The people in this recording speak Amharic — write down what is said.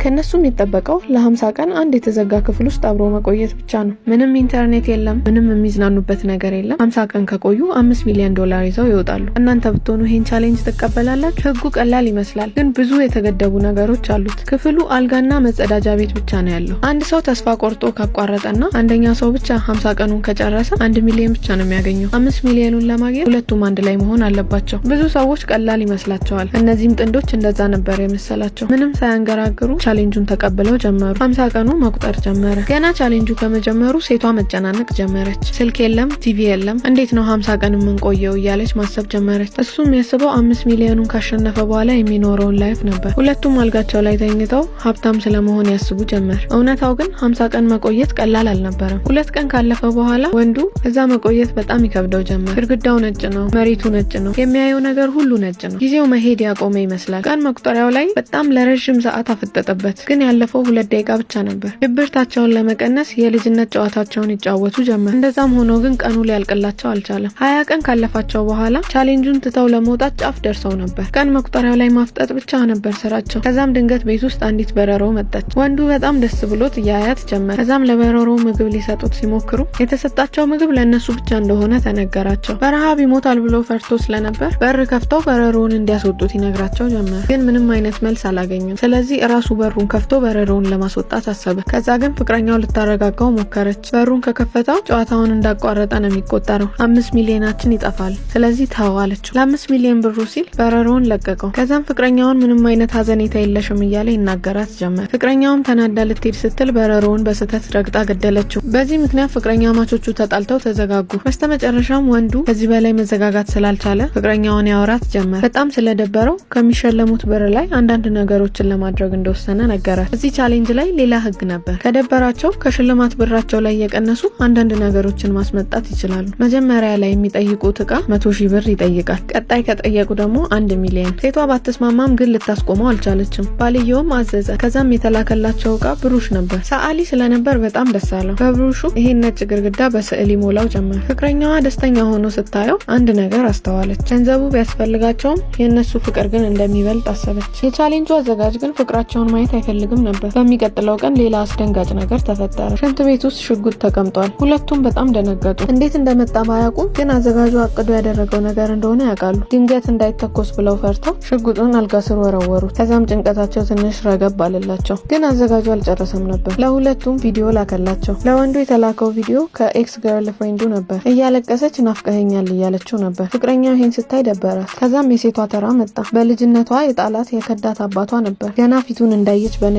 ከእነሱ የሚጠበቀው ለ50 ቀን አንድ የተዘጋ ክፍል ውስጥ አብሮ መቆየት ብቻ ነው። ምንም ኢንተርኔት የለም፣ ምንም የሚዝናኑበት ነገር የለም። 50 ቀን ከቆዩ 5 ሚሊዮን ዶላር ይዘው ይወጣሉ። እናንተ ብትሆኑ ይሄን challenge ትቀበላላችሁ? ህጉ ቀላል ይመስላል፣ ግን ብዙ የተገደቡ ነገሮች አሉት። ክፍሉ አልጋና መጸዳጃ ቤት ብቻ ነው ያለው። አንድ ሰው ተስፋ ቆርጦ ካቋረጠና አንደኛ ሰው ብቻ 50 ቀኑን ከጨረሰ 1 ሚሊዮን ብቻ ነው የሚያገኘው። 5 ሚሊዮኑን ለማግኘት ሁለቱም አንድ ላይ መሆን አለባቸው። ብዙ ሰዎች ቀላል ይመስላቸዋል። እነዚህም ጥንዶች እንደዛ ነበር የመሰላቸው። ምንም ሳያንገራግሩ challenge ኡን ተቀብለው ጀመሩ። 50 ቀኑ መቁጠር ጀመረ። ገና ቻሌንጁ ከመጀመሩ ሴቷ መጨናነቅ ጀመረች። ስልክ የለም፣ ቲቪ የለም፣ እንዴት ነው 50 ቀን የምንቆየው እያለች ማሰብ ጀመረች። እሱ የሚያስበው 5 ሚሊዮኑን ካሸነፈ በኋላ የሚኖረውን life ነበር። ሁለቱም አልጋቸው ላይ ተኝተው ሀብታም ስለመሆን ያስቡ ጀመር። እውነታው ግን 50 ቀን መቆየት ቀላል አልነበረም። 2 ቀን ካለፈ በኋላ ወንዱ እዛ መቆየት በጣም ይከብደው ጀመር። ግድግዳው ነጭ ነው፣ መሬቱ ነጭ ነው፣ የሚያየው ነገር ሁሉ ነጭ ነው። ጊዜው መሄድ ያቆመ ይመስላል። ቀን መቁጠሪያው ላይ በጣም ለረዥም ሰዓት አፈጠጠበት። ግን ያለፈው 2 ደቂቃ ብቻ ነበር። ድብርታቸውን ለመቀነስ የልጅነት ጨዋታቸውን ይጫወቱ ጀመር። እንደዛም ሆኖ ግን ቀኑ ሊያልቅላቸው አልቻለም። 20 ቀን ካለፋቸው በኋላ challenge ኡን ትተው ለመውጣት ጫፍ ደርሰው ነበር። ቀን መቁጠሪያው ላይ ማፍጠጥ ብቻ ነበር ስራቸው። ከዛም ድንገት ቤት ውስጥ አንዲት በረሮ መጣች። ወንዱ በጣም ደስ ብሎት እያያት ጀመር። ከዛም ለበረሮ ምግብ ሊሰጡት ሲሞክሩ የተሰጣቸው ምግብ ለእነሱ ብቻ እንደሆነ ተነገራቸው። በረሃብ ይሞታል ብሎ ፈርቶ ስለነበር በር ከፍተው በረሮውን እንዲያስወጡት ይነግራቸው ጀመር። ግን ምንም አይነት መልስ አላገኙም። ስለዚህ እራሱ በሩን ከፍቶ በረሮውን ለማስወጣት አሰበ። ከዛ ግን ፍቅረኛው ልታረጋጋው ሞከረች። በሩን ከከፈተው ጨዋታውን እንዳቋረጠ ነው የሚቆጠረው፣ 5 ሚሊዮናችን ይጠፋል። ስለዚህ ተው አለችው። ለ5 ሚሊዮን ብሩ ሲል በረሮውን ለቀቀው። ከዛም ፍቅረኛውን ምንም አይነት ሀዘኔታ የለሽም እያለ ይናገራት ጀመር። ፍቅረኛውም ተናዳ ልትሄድ ስትል በረሮውን በስህተት ረግጣ ገደለችው። በዚህ ምክንያት ፍቅረኛማቾቹ ተጣልተው ተዘጋጉ። በስተመጨረሻም ወንዱ ከዚህ በላይ መዘጋጋት ስላልቻለ ፍቅረኛውን ያወራት ጀመር። በጣም ስለደበረው ከሚሸለሙት ብር ላይ አንዳንድ ነገሮችን ለማድረግ እንደወሰነ ነገራት። እዚህ challenge ላይ ሌላ ህግ ነበር። ከደበራቸው ከሽልማት ብራቸው ላይ እየቀነሱ አንዳንድ ነገሮችን ማስመጣት ይችላሉ። መጀመሪያ ላይ የሚጠይቁት እቃ 100,000 ብር ይጠይቃል። ቀጣይ ከጠየቁ ደግሞ 1 ሚሊዮን። ሴቷ ባትስማማም ግን ልታስቆመው አልቻለችም። ባልየውም አዘዘ። ከዛም የተላከላቸው እቃ ብሩሽ ነበር። ሰዓሊ ስለነበር በጣም ደስ አለው። በብሩሹ ይሄን ነጭ ግድግዳ በስዕል ይሞላው ጀመር። ፍቅረኛዋ ደስተኛ ሆኖ ስታየው አንድ ነገር አስተዋለች። ገንዘቡ ቢያስፈልጋቸውም የእነሱ ፍቅር ግን እንደሚበልጥ አሰበች። የቻሌንጁ አዘጋጅ ግን ፍቅራቸውን ማየት አይፈልግም ነበር። በሚቀጥለው ቀን ሌላ አስደንጋጭ ነገር ተፈጠረ። ሽንት ቤት ውስጥ ሽጉጥ ተቀምጧል። ሁለቱም በጣም ደነገጡ። እንዴት እንደመጣ ባያውቁም ግን አዘጋጁ አቅዶ ያደረገው ነገር እንደሆነ ያውቃሉ። ድንገት እንዳይተኮስ ብለው ፈርተው ሽጉጡን አልጋ ስር ወረወሩት። ከዛም ጭንቀታቸው ትንሽ ረገብ አለላቸው። ግን አዘጋጁ አልጨረሰም ነበር። ለሁለቱም ቪዲዮ ላከላቸው። ለወንዱ የተላከው ቪዲዮ ከ ex girlfriend ኡ ነበር። እያለቀሰች ናፍቀኸኛል እያለችው ነበር። ፍቅረኛው ይሄን ስታይ ደበራት። ከዛም የሴቷ ተራ መጣ። በልጅነቷ የጣላት የከዳት አባቷ ነበር። ገና ፊቱን እንዳየች በን